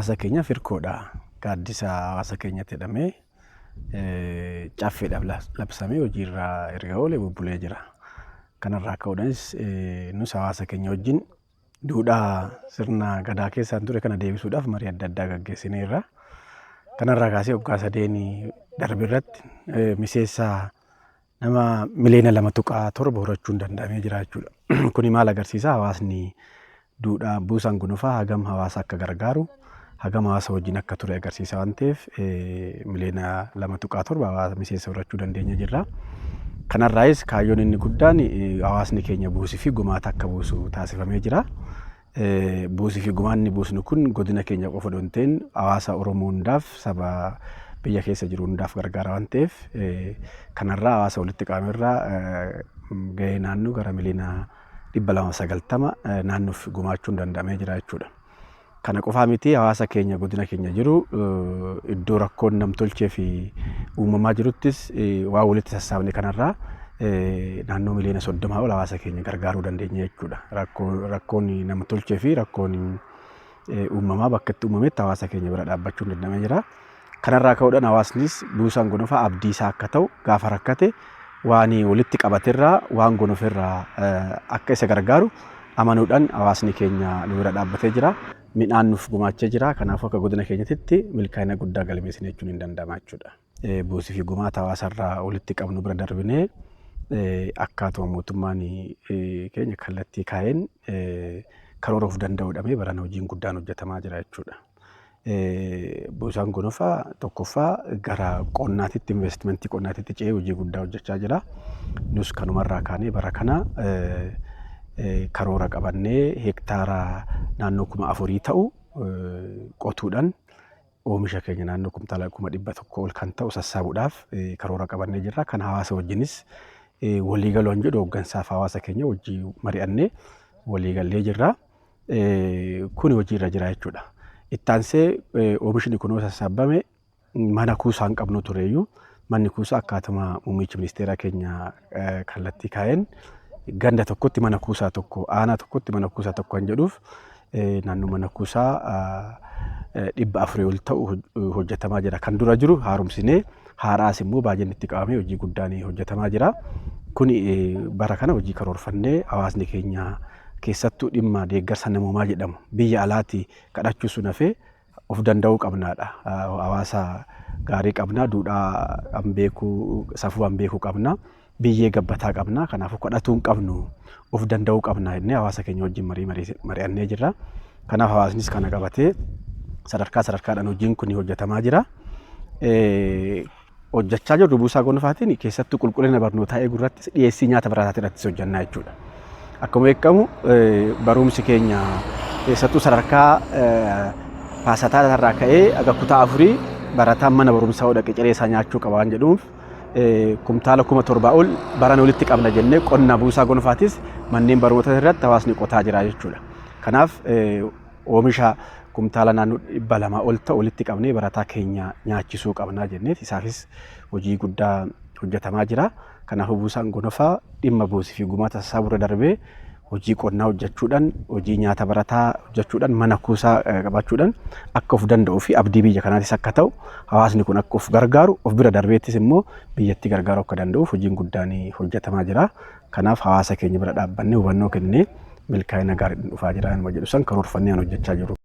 Hawaasa keenyaaf hirkoodha. Gaaddisa hawaasa keenyatti jedhamee caffeedhaaf labsamee hojiirra erga oole bubbulee jira. Kanarraa ka'uudhaanis nus hawaasa keenya wajjin duudhaa sirna gadaa keessaan ture kana deebisuudhaaf marii adda addaa gaggeessineerra. Kanarraa kaasee waggaa sadeen darbe irratti miseensa nama miliyoona 2.7 horachuun danda'amee jira jechuudha. Kuni maal agarsiisa? Hawaasni duudhaa buusaan gonofaa hagam hawaasa akka gargaaru, hagam hawaasa wajjin akka ture agarsiisa waan ta'eef miliyoona 2.7 hawaasa miseensa horachuu dandeenya jirra. Kanarraayis kaayyoon inni guddaan hawaasni keenya buusii fi gumaata akka buusu taasifamee jira. Buusii fi gumaanni buusnu kun godina keenya qofa odoo hin ta'in hawaasa Oromoo hundaaf saba biyya keessa jiru hundaaf gargaara waan ta'eef kanarraa hawaasa walitti qabamerraa gahee naannoo gara miliyoona 290 naannoof gumaachuun danda'amee jira jechuudha. Kana qofaa miti, hawaasa keenya godina keenya jiru iddoo rakkoon namtolchee fi uumamaa jiruttis waan walitti sassaabne kanarraa naannoo miliyoona 30 ol hawaasa keenya gargaaruu dandeenya jechuudha. Rakkoon namtolchee fi rakkoon uumamaa bakka itti uumametti hawaasa keenya bira dhaabbachuun danda'amee jira. Kanarraa ka'uudhaan hawaasnis buusaan gonofaa abdii isaa akka ta'u, gaafa rakkate waan walitti qabaterraa, waan gonoferraa akka isa gargaaru amanuudhaan hawaasni keenya nu bira dhaabbatee jira. Midhaan nuuf gumaachee jira. Kanaafuu akka godina keenyatitti milkaa'ina guddaa galmeessine jechuun hin danda'ama jechuudha. Buusii fi gumaata hawaasarraa walitti qabnu bira darbinee akkaatuma mootummaan keenya kallattii kaa'een karoora of danda'uudhamee barana hojiin guddaan hojjetamaa jira jechuudha. Buusaan gonofaa tokkoffaa gara qonnaatitti, investimentii qonnaatitti ce'ee hojii guddaa hojjechaa jira. Nus kanumarraa kaanee bara kana karoora qabannee hektaara naannoo 4000 ta'u qotuudhaan oomisha keenya naannoo kumtaala 100,000 ol kan ta'u sassaabuudhaaf karoora qabannee jirra. Kan hawaasa wajjinis waliigaluu kan jedhu hooggansaaf hawaasa keenya wajjin mari'annee waliigallee jirra. Kun hojiirra jira jechuudha. Ittaansee oomishni kunoo sassaabame mana kuusaa hin qabnu tureyyuu, manni kuusaa akkaatuma muummichi ministeeraa keenya kallattii kaa'een ganda tokkotti mana kuusaa tokko, aanaa tokkotti mana kuusaa tokko kan jedhuuf naannoo mana kuusaa 400 ol ta'u hojjetamaa jira. Kan dura jiru haaromsinee haaraas immoo baajatni itti qabamee hojii guddaan hojjetamaa jira. Kuni bara kana hojii karoorfannee hawaasni keenya keessattuu dhimma deeggarsa namoomaa jedhamu biyya alaati kadhachuu sun hafee of danda'uu qabnaadha. Hawaasa gaarii qabna, duudhaa an beekuu, safuu an beekuu qabna, biyyee gabbataa qabna. Kanaafuu kadhatuu hin qabnu, of danda'uu qabna jennee hawaasa keenya wajjin marii mari'annee jirra. Kanaaf hawaasnis kana qabatee sadarkaa sadarkaadhaan hojiin kun hojjetamaa jira. Hojjechaa jirru buusaa gonofaatiin keessattuu qulqullina barnootaa eeguu irrattis, dhiyeessii nyaata barataatii irrattis hojjannaa jechuudha. Akkuma beekamu barumsi keenya keessattuu sadarkaa paasataa irraa ka'ee aga kutaa afurii barataan mana barumsaa yoo dhaqe ciree isaa nyaachuu qaba waan jedhuuf kumtaala 7,000 ol baran walitti qabna jennee qonna buusaa gonofaatis manneen barnootaa irratti hawaasni qotaa jira jechuudha. Kanaaf oomisha kumtaala naannoo 200 ol ta'u walitti qabnee barataa keenya nyaachisuu qabnaa jenneet isaafis hojii guddaa hojjetamaa jira. Kanaafuu buusaan gonofaa dhimma buusii fi gumaata sassaabuurra darbee hojii qonnaa hojjechuudhaan, hojii nyaata barataa hojjechuudhaan, mana kuusaa qabaachuudhaan akka of danda'uu fi abdii biyya kanaatis akka ta'u, hawaasni kun akka of gargaaru, of bira darbeettis immoo biyyattii gargaaruu akka danda'uuf hojiin guddaan hojjetamaa jira. Kanaaf hawaasa keenya bira dhaabbannee hubannoo kennee milkaa'ina gaariidhaan dhufaa jira jedhu san karoorfannee hojjechaa jiru.